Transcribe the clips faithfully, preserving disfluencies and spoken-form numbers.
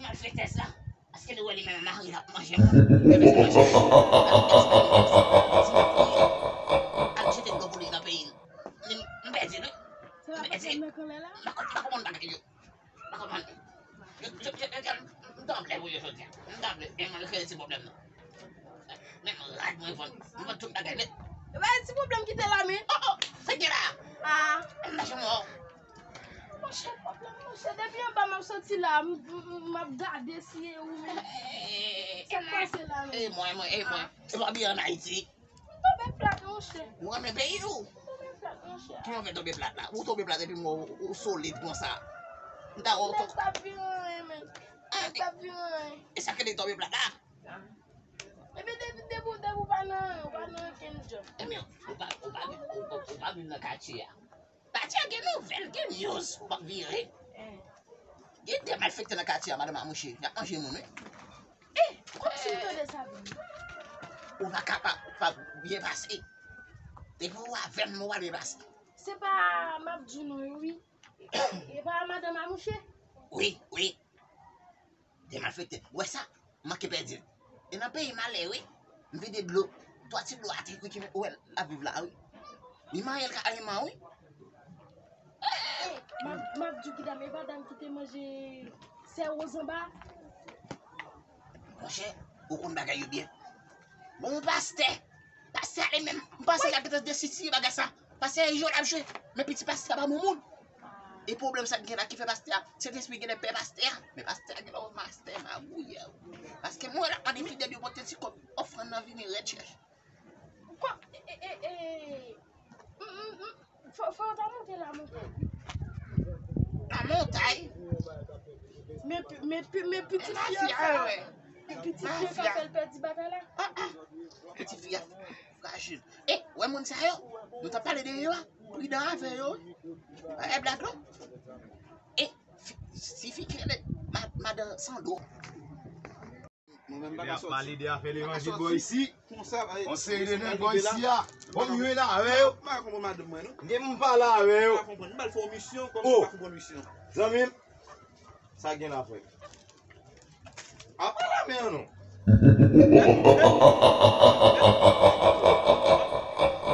Malfektè sa, èske nou wè li menm mari l ap manje moun? Li menm se manje moun. Al jete dlo pou li nan peyi l. Li, m pèdi l, wi. M pèdi. M pa konn, m pa konprann bagay yo. M pa konprann. Yo, yo, yo, yo, m tanplè pou yo jodi a. M tanplè. E mwen, yo kreye ti pwoblèm nan. Men mwen rad, mwen vann. Mwen vann tout bagay nèt. E pa ti pwoblèm ki te la, men. Oh, oh, sa gen la. Ah. M pa janm wè w. Monchè, pwoblèm, monchè, depi anba m ap soti la, m, m, m ap gade si e ou menm. Sa k pase la menm? E mwen, mwen, e mwen. E pa byen an Ayiti. M tonbe plat, monchè. Ou renmen peyi w? M tonbe plat, monchè. Kijan w fè tonbe plat la? Ou tonbe plat epi m wè w, ou solid konsa. M ta wè w. Nèg pa vin anyen, men. Nèg pa vin anyen. E sa k rele tonbe plat la? Epi depi, depi, depi w pa nan, w pa nan okenn djòb. Ebyen, ou pa, ou pa, ou, ou, ou pa viv nan katye a. Katye a gen nouvèl, gen news, w ap vire. Gen de malfektè nan katye a, madanm a mouche. Y ap manje moun, wi. Eh, kòmsi m tande sa vini. Ou pa ka pa, pa byen pase. Depi ou avè m, ou pa byen pase. Se pa m ap di w non, wi. E pa madanm a mouche? Wi, wi. De malfektè. Ou wè sa? M manke pèdi l. E nan peyi malè, wi. M vide dlo. Twa ti dlo atè, wi, ki ou wè l ap viv la, wi. Li manyen l kareman, wi. Eh, m ap, m ap di w ki dam, e pa dam ki te manje sè Woz anba? Monchè, ou konn bagay yo byen. Bon, pastè. Pastè a li menm, m panse l ap gentan desitire bagay sa. Pastè a jwe l ap jwe. Men pitit pastè a pa bon moun. E pwoblèm sa k gen la ki fè pastè a, Sentespri genlè pè pastè a. Men pastè a genlè yon pastè magouyè. Paske m wè l ap mande fidèl yo pote ti kòb ofrann nan vini rèd chèch. Kwa, e, e, e, e, m, m, m, fò, fò w ta monte la, monte. La montay. Men pi-, men pi-, men pitit fi an sa. Mafya, wi. Pitit fi an sa fè l pèdi bagay la. Ah, ah. Pitit fi a frajil. E, wè moun sa yo? Nou t ap pale de yo a. Pridan avè yo. Pa fè blag non. E, fi, si fi ki rele ma-, madan Sando. Mwen menm pa ka sòti. Epi ap pale de afè levanjil bò isi. Konsa, yon seri de nèg bò isi a. Bon, m jwenn avè yo. M pa konprann madanm mwen, non. M pale avè yo. M pa konprann. M ba l fè yon misyon, kòm m pa konprann misyon. Zanmi m, sa gen la, frè? A pa la men an, non.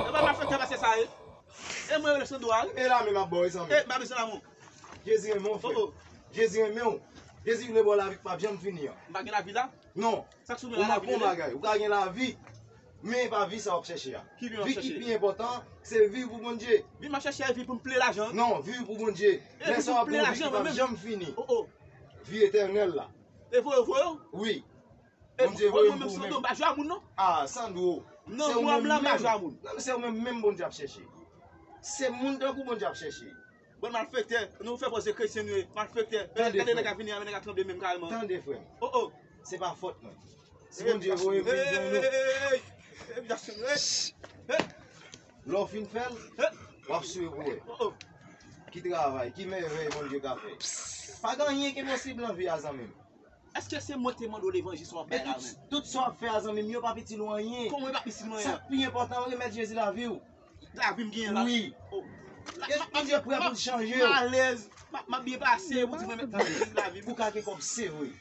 E pa malfektè pase sa ye. E mwen rele Sando a, wi. E la men m ap ba w, zanmi. E, m pa bezwen lanmou. Jezi renmen w, frè. Oh, oh. Jezi renmen w. Jezi vle ba w lavi k p ap janm fini an. M pa gen lavi la? Non. Sa k sou mwen la, lavi li ye? Ou ka gen lavi, men e pa vi sa w ap chèche a. Ki vi w ap chèche? Vi ki pi enpòtan, se viv pou Bondye. Vi m ap chèche a, e vi pou m ple lajan? Non, viv pou Bondye. E vi pou m ple lajan, mwen menm? Lè sa w ap gen yon vi ki p ap janm fini. Oh, oh. Vi etènèl la. E voye, voye w? Wi. Bondye voye m pou ou menm. Sando, m pa jwe a moun, non. Ah, Sando. Non, mwen menm, m pa jwe a moun. Non, men se ou menm, menm Bondye ap chèche. Se moun tankou Bondye ap chèche. Bon, malfektè, nou fè pòz se kretyen nou ye. Malfektè, gade nèg ap vini a, nèg ap tranble menm kareman. Tande, frè m. Oh, oh. Se pa fòt mwen. Si Bondye voye m vin jwenn ou. Lè w fin fè l, w ap swiv pou wè. Ki travay, ki mèvèy Bondye ka fè. Pa gen anyen ki enposib nan vi a, zanmi m. Èske se mwen te mande w levanjil sa w ap bay la menm? Tout sa w ap fè a, zanmi m, yo p ap itil ou anyen. Kòman yo p ap itil mwen? Sa k pi enpòtan, remèt Jezi lavi w. Lavi m genyen la? Wi. Oh. Bondye prè pou l chanje w. M alèz. M ap, m ap byen pase, ou di mwen remèt Jezi lavi m. Ou ka gen kòb, se vre.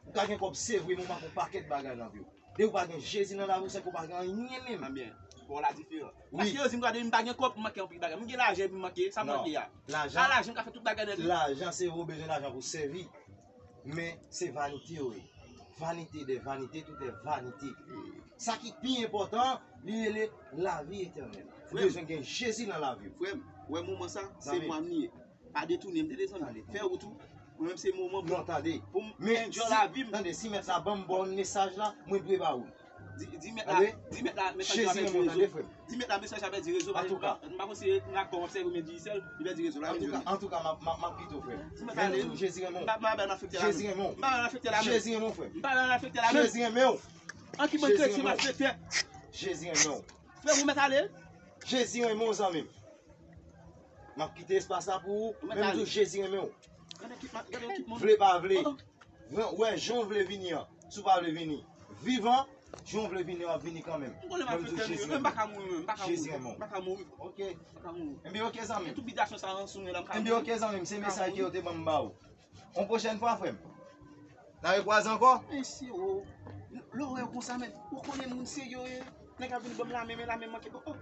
Ou ka gen kòb, se vre, men ou manke yon pakèt bagay nan vi w. Depi w pa gen Jezi nan lavi w, se ke w pa gen anyen menm. Anben, bon, la diferan. Wi. Paske yo di m gade m pa gen kòb, m manke anpil bagay. M gen lajan epi m manke, sa m manke a. Lajan. A lajan m ka fè tout bagay nan vi. Lajan, se vre, w bezwen lajan pou w sèvi. Men se vanite yo ye. Vanité des vanités, tout est vanité. Sa ki pi enpòtan, li rele lavi etènèl. Ou bezwen gen Jezi nan lavi w. Frè m, wè moman sa, se mwa m li ye. Pa detounen m, tande zanmi. Fè wout ou. Mwen menm se moman pou, non, tande, pou m enjoy lavi m. Tande, si mèt la ban m bon mesaj la, mwen dwe ba ou l. Di, di mèt la, di mèt la, mesaj la pèdi rezo. Di mèt la, mesaj la pèdi rezo. Antouka, m pa konseye m ak kòm obsève men Digicel, li pèdi rezo la. Antouka, antouka, m ap, m ap, m ap kite w, frè m. Di mèt la ale. Jezi renmen w. M pa, m pa bay malfektè la. Jezi renmen w. M pa bay malfektè la. Jezi renmen w, frè m. M pa bay malfektè la. Jezi renmen w. An ki bon kretyen malfektè. Jezi renmen w. Frè m, ou mèt ale. Jezi renmen w, zanmi m. M ap kite espas la pou ou, men m di w Jezi renmen w. Vle pa vle. Wè, wè, jan w vle vini an, si w pa vle vini. Vivan, jan w vle vini an, w ap vini kanmenm. Men m di w Jezi renmen w. Jezi renmen w. Ok. Enben ok, zanmi m. Enben ok, zanmi m, se mesaj ke yo te ban m ba ou. Yon pwochèn fwa, frè m. N a rekwaze ankò? Mesye, o. Lè w wè yo konsa, men, ou konnen moun serye yo ye. Nèg ap vin ban m lamen, men lamen manke. O, o.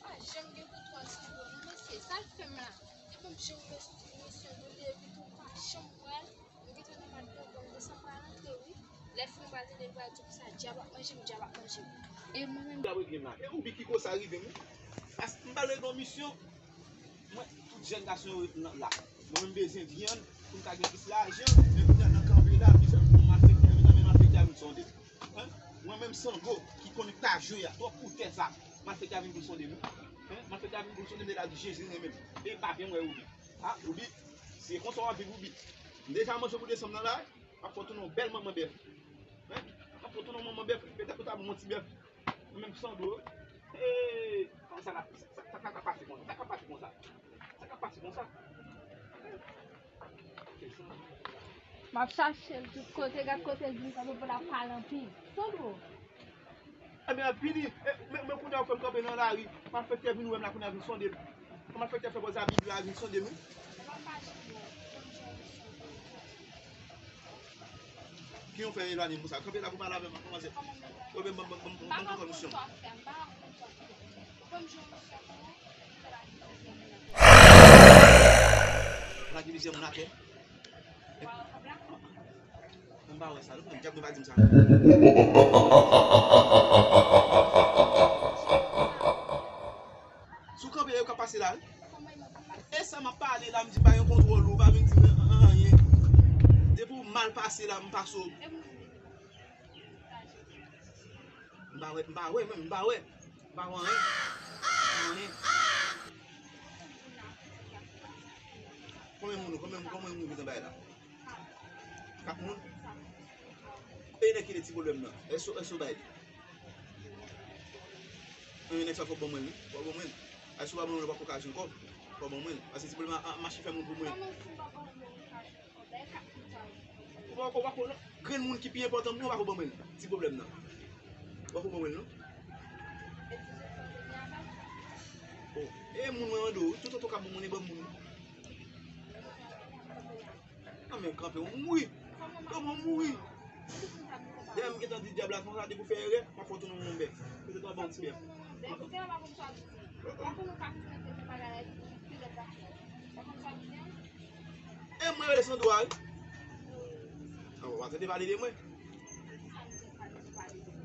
Pa janm gen kontwòl sou do nou, mesye. Sa l fè m la? Depi m janm wè sou misyon nou, li epi tou pa janm wè l. Nou gentan nan mat nan banm, desanm pa rantre, wi. Lè fin pral tande l pral di konsa, dyab ap manje m, dyab ap manje m. E mwen menm. Dyab regle m la. E ou bi ki kosa rive m, wi. Paske m pral regle yon misyon. Mwen, tout jèn gason yo nan la. Mwen menm bezwen vyann pou m ka gen plis lajan. Men kounye a nan kanpe la, m di sa, bon, malfektè vin nan men malfektè a vin sonde m. Hein? Mwen menm Sango ki konnen ta jwe a, twòp pou tè sa. Malfektè a vin pou l sonde m. Hein? Malfektè a vin pou l sonde m, li la di Jezi renmen m. E pa vin wè Woubi. Ah, Woubi, se konsa w ap viv Woubi. M deja manje pou desanm nan la, m ap fè w tounen yon bèl manman bèf. Hein? M ap fè w tounen yon manman bèf, petèt ou ta ban m yon ti bèf. Ou menm Sandro, ee, sa k ap, sa, sa, sa k ap pase konsa? Sa k ap pase konsa? Sa k ap pase konsa? M ap chache l tout kote, gad kote l vin kanpe pou l ap pale anpil. Sandro. Ebyen, ap vini. E, men, men kounye a ou fè m kanpe nan lari. Malfektè vin wè m la kounye a vin sonde m. Kòman malfektè fè bòz a Bib la vin sonde m, wi? Ki yon fè elwanye m konsa? Kanpe la pou pale avè m, kòmanse. Ou menm ban m, ban m, ban m, ban m konprann misyon. Lage mizyè moun atè. M pa wè sa, non, dyab nou pa di m sa. Sou kanpe, yo ka pase la, wi. E sa m ap pale la, m di pa gen kontwòl ou, pa vin di m anyen. Depi w mal pase la, m pase w. M pa wè, m pa wè, menm, m pa wè. M pa wè anyen. M pa wè anyen. Konbyen moun, konbyen, konbyen moun ki t anba la? Kat moun? E nèg ki te ti pwoblèm nan? Èske, èske w bay li? Anyen, nèg sa fò w ban mwen l, wi. Fò w ban mwen l. Èske w pa ban mwen l, w pa kokaji ankò. Fò w ban mwen l. Paske ti pwoblèm a, a mache fè moun pou mwen. Ou pa, ou pa konn grenn moun ki pi enpòtan pou mwen, ou pa ko ban mwen l. Ti pwoblèm nan. Ou pa ko ban mwen l, non. Oh, e moun mwen mande w, wi. Toutotan w ka ban mwen l, ban moun. Nan men kanpe, ou mouri. Kòman mouri? Dèyè m gentan di dyab la konsa, depi w fè erè, m ap fè w tounen yon bèf. Petèt w ap ban yon ti bèf. E mwen rele Sandra, wi. An, ou pa tande pale de mwen.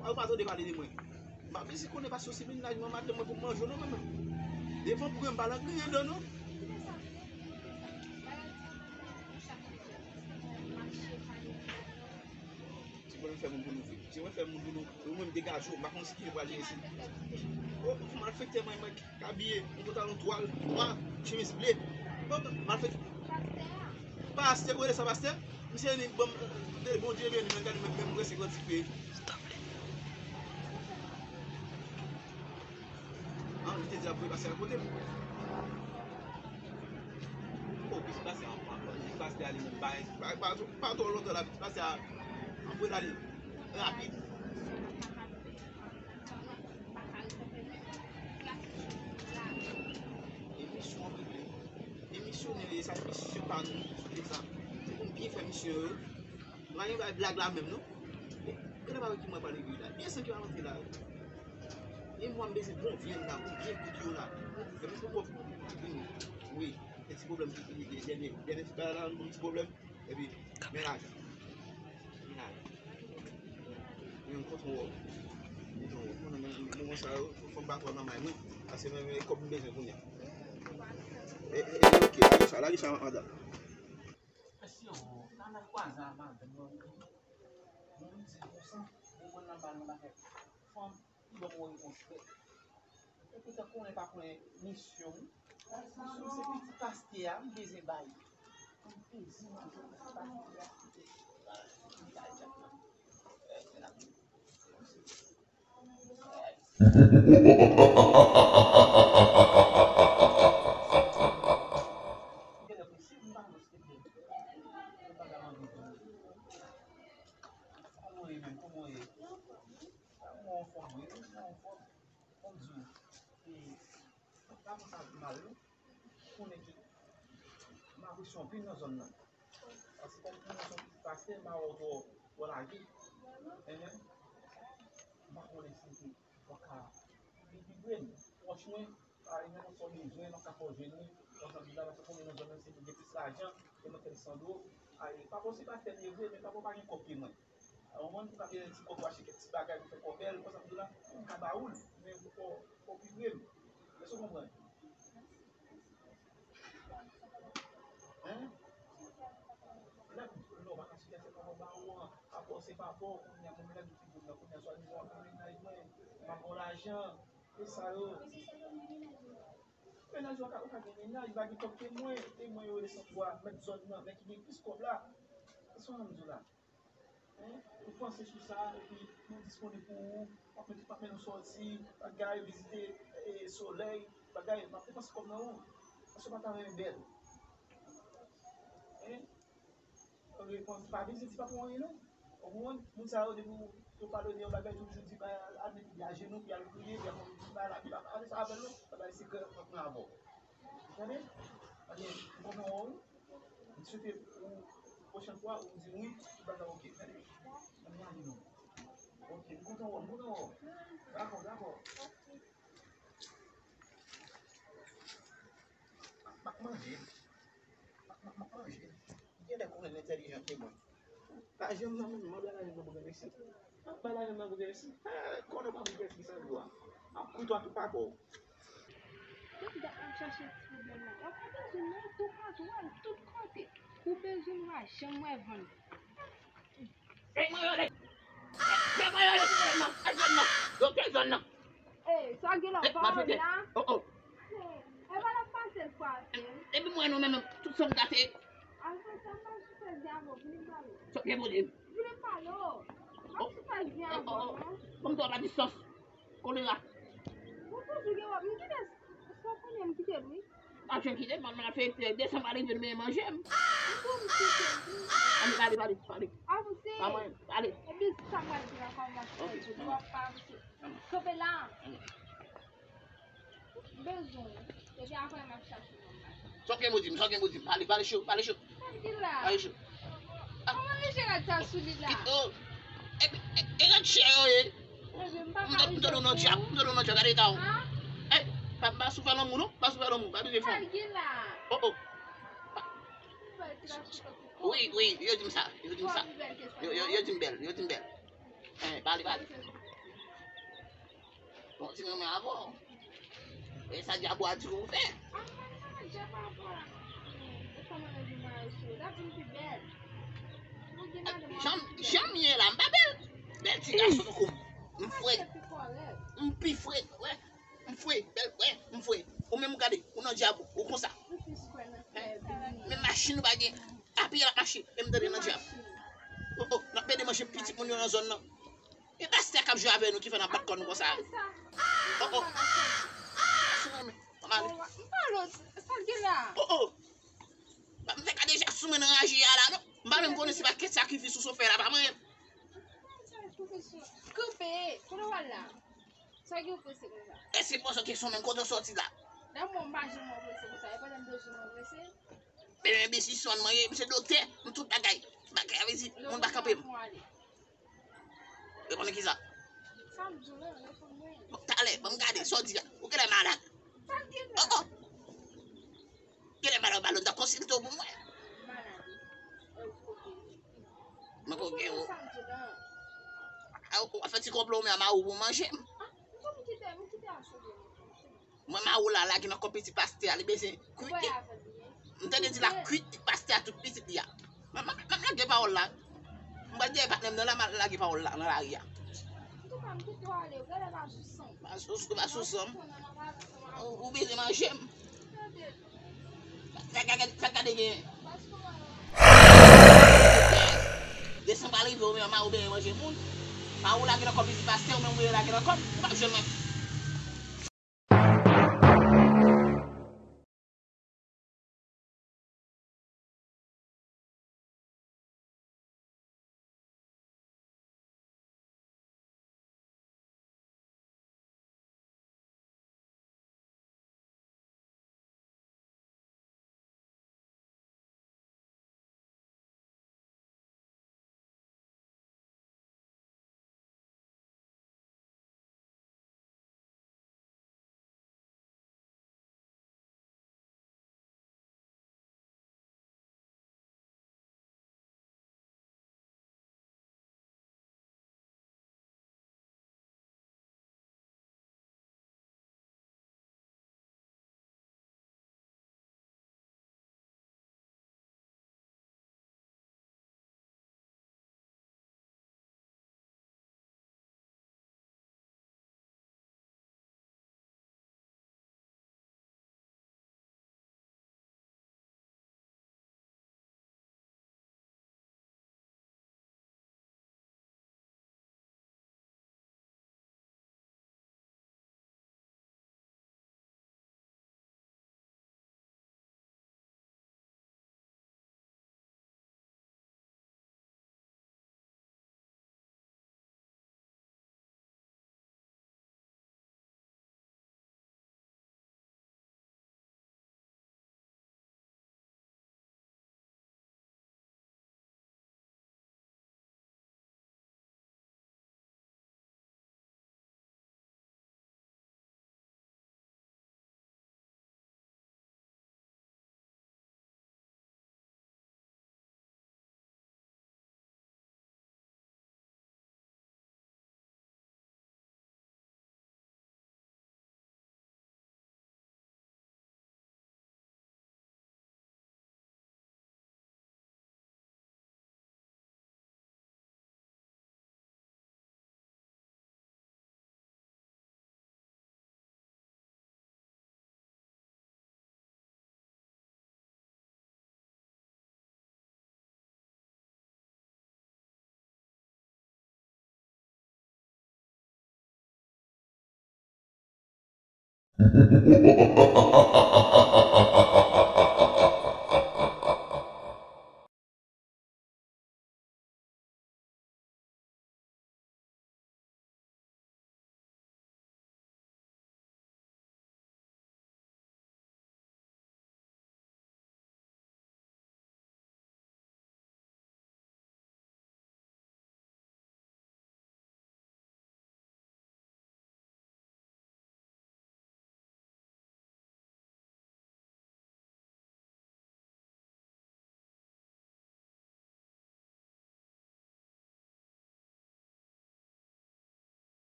Ou pa tande pale de mwen. M pa bezwen konnen paske se mennaj mwen, madanm mwen pou m manje w non, menm. Devan pou m pa nan griyen dan non. Ti pwoblèm fè moun pou nou vre. Ti mwen fè moun pou nou. Ou menm degaje w, m pa konn si ki pral jere si. O, malfektè mwen, mwen k abiye, yon pantalon twal nwa, chemiz ble. Bon, malfektè. Pastè, ou rele sa pastè? Misye vini, bon, Bondye beni, men gade mwen, mwen rese grandi pe. An, li te di ap voye pastè a kote m. O, pitit pastè a, pitit pastè a li menm, pa, pa, pa, pa twò lontan la, pitit pastè a, anvoye l ale rapid. Emisyon an regle. Emisyon an regle, sa se misyon pa nou, sou tè sa. Se pou n byen fè misyon yo. M pa gen bay blag la menm, non. Gade pa wè ki mwen pale wi la. Byen san ki pa rantre la. E mwen m bezwen bon vyann la, pou byen kout yo la. Pou fè m pou kòb. Wi. E ti pwoblèm ki fini de dènye, dènye ti bagay la, yon ti pwoblèm. Epi, men lajan. Men lajan. Men m kontan wè w. Kontan wè w. Konnen men moman sa yo, fò m pa twò nan may mwen. Paske men, men kòb m bezwen kounye a. E, e, e, oke, lage sa, lage sa andan. Mesye, o, nan nan kwaze a madanm nan, nou mize konsa, nou konn nan bal nan bagay. Fanm, li ban mwen yon respè. Epi tankou mwen pa konnen misyon m. Misyon m se pitit pastè a, m bezwen bay. M bezwen manje pitit pastè a. M bay djab nan. Eh, men ap Kòman w ye menm? Kòman w ye? Mwen anfòm, wi, mwen anfòm. Mwen di w, e, pa konn sa mal, non. Konnen ke m apresye w anpil nan zòn nan. Paske kòm ou se yon pitit pastè, m pa wè w twò, twò lage. Enhen. M pa konnen si w te, w ka vin pi pre m. Pwòch mwen, pa gen yon sòl bezwen, m ap ka fè w jwenn li. Konsa m di la, paske konnen nan zòn nan, se pou gen plis lajan, e mwen fè l san do. Ay, papa w se pastè li ye vre, men papa w pa gen kòb ke mwen. A yon moman, pou ka gen ti kòb, ou achte kèk ti bagay pou fè kò bèl, konsa m di la, m ka ba ou l, men fò, fò w pi pre m. Èske w konprann? Hein? Lè m, lè w pa ka sipèse kòb ba ou an, apre w se papa w, kounye a, mwen menm lè m ti moun nan, kounye a, swadizan w ap nan mennaj mwen, m ap ba w lajan, e sa yo. Mennaj ou ka, ou ka gen mennaj, li pa gen kòb ke mwen, e mwen yo rele san fwa, mèt zòn nan, nèg ki gen plis kòb la. Èske w konprann sa m di w la? Hein? Ou panse sou sa, epi mwen disponib pou ou, m ap met, m ap mennen w sòti, bagay, vizite, e, solèy, bagay, m ap depanse kòb nan ou. Paske w pa ta renmen bèl. Hein? Ou pa vin di pa pou anyen non. Ou konprann? Moun sa yo, depi w, yo pale de yon bagay, toujou di, ba, al met li ajenou, pou y al priye, pou y al, ba, la Bib pa pale sa avè l non. Bagay sekrè ant mwen avè w. Tande? Ebyen, m kontan wè w. M swete ou, pwochèn fwa, ou di wi, tout bagay oke. Tande? Ann ale non. Oke, m kontan wè w, m kontan wè w. Dakò, dakò. M ap manje. M ap, m ap, m ap manje. Genlè konnen l entèlijan ke mwen. Lajan m nan men m, m ap bay lajan m nan pou gen resit. M ap bay lajan m nan pou gen resit. Eh, konnen w pa pou gen resit sa yo a. M ap kouri twa tou pa bò. Tout dat m ap chache ti pwoblèm la. W ap wè bezwen mwen toupatou, w al tout kote. Ou bezwen m pa janm wè vann. Nèg mwen yo, nèg. Nèg mwen yo, nèg zòn nan, nèg zòn nan. Yo, nèg zòn nan. Ey, sa gen la, eh, pa wè la. Oh, oh. Ey, e pa la pase l frape. Depi mwen nou menm, tout san m gate. Alfred, sa m pa sou fè di avè w, vini pale. Sa gen pwoblèm. Vini pale w. M ap sou fè di avè w, non. Kòm sa w pa distans. Kolera. Ou toujou gen wòb. M kite sa kounye a, m kite l, wi. Pa janm kite m, m ap fè desanm pa rive, m manje m. Pou m kite l, wi. Ale, pale, pale, pale. Avanse. Pa mwen, pale. Epi sa m pral di la, kòman m ap fè, w ap pa avanse. Kanpe la. Bezwen. Epi apre m ap chache nonm la. Sa w gen pou di m, sa w gen pou di m. Pale, pale cho, pale cho. Sa ki la? Pale cho. Kòman mesye rad sa sou li la? Oh. E, e, e rad chè yo ye. Ebyen, m pa ka. M te, m te nan dyab, m te nan dyab, gade eta w. Hein? Eh, pa, pa sou fè lanmou non, pa sou fè lanmou, pa bezwen fanm. Sa ki la? Oh, oh. Wi, wi, yo di m sa, yo di m sa. Yo, yo, yo di m bèl, yo di m bèl. Eh, pale, pale. Bon, ti renmen avè w. E sa dyab ou a di ou fè? Jan, jan m ye la, m pa bèl. Bèl ti gason tankou m. M fre. M pi fre, wè. M fre, bèl, wè, m fre. Ou menm ou gade, ou nan dyab, ou konsa. Men machin ou pa gen, a pye l ap mache, e m tande nan dyab. Oh, oh, n ap pede manje pitit moun yo nan zòn nan. E pastè k ap jwe avè nou ki fè n ap bat kò nou konsa. Oh, oh. Sou mwen, mwen, mwen ale. M pale w, sa l gen la? Oh, oh. M fè ka deja sou mwen nan raje a la, non. M pa menm konnen si pa kèt sakrifis ou sot fè la, pa mwen. Kanpe, kote w al la? Sa gen w prese konsa? Èske w poze kesyon menm kote w sòti la? Damò m pa janm wè w prese konsa, e pandan m bezwen w prese? Men, men, biznismann mwen ye, m se doktè, m tout bagay. Bagay, sa vle di, moun pa kanpe m. Ou konnen kisa? Sa m di w la, reponn mwen. Bon, talè, ban m gade, sa w di a. Ou genlè malad. Sa m genlè? Oh, oh. Genlè malad, ou pa lè w ta konsilte w pou mwen. Malad. Mwen ko gen ou. Sa m di w la. A, ou, ou fè ti konplo, men a mari w pou manje m. Ah, m kite, m kite asou. Mwen, mari w la lage nan kò pitit pastè a, li bezwen kwit li. M tande di l ap kwit pastè a tout pitit li a. M, m, m ap lage pawòl la. M pral dèyè patnè m nan la, m al lage pawòl la nan lari a. Antouka, m kite w ale, w genlè pa sou san m. Pa sou, sou, pa sou san m. Ou, ou bezwen manje m. Sa gade, sa gade gen. Desanm pa rive, ou menm, mari w bezwen manje moun. Mari w lage nan kò pitit pastè, ou menm ou lage nan kò m. Ou p ap jwenn mwen.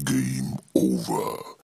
Game over.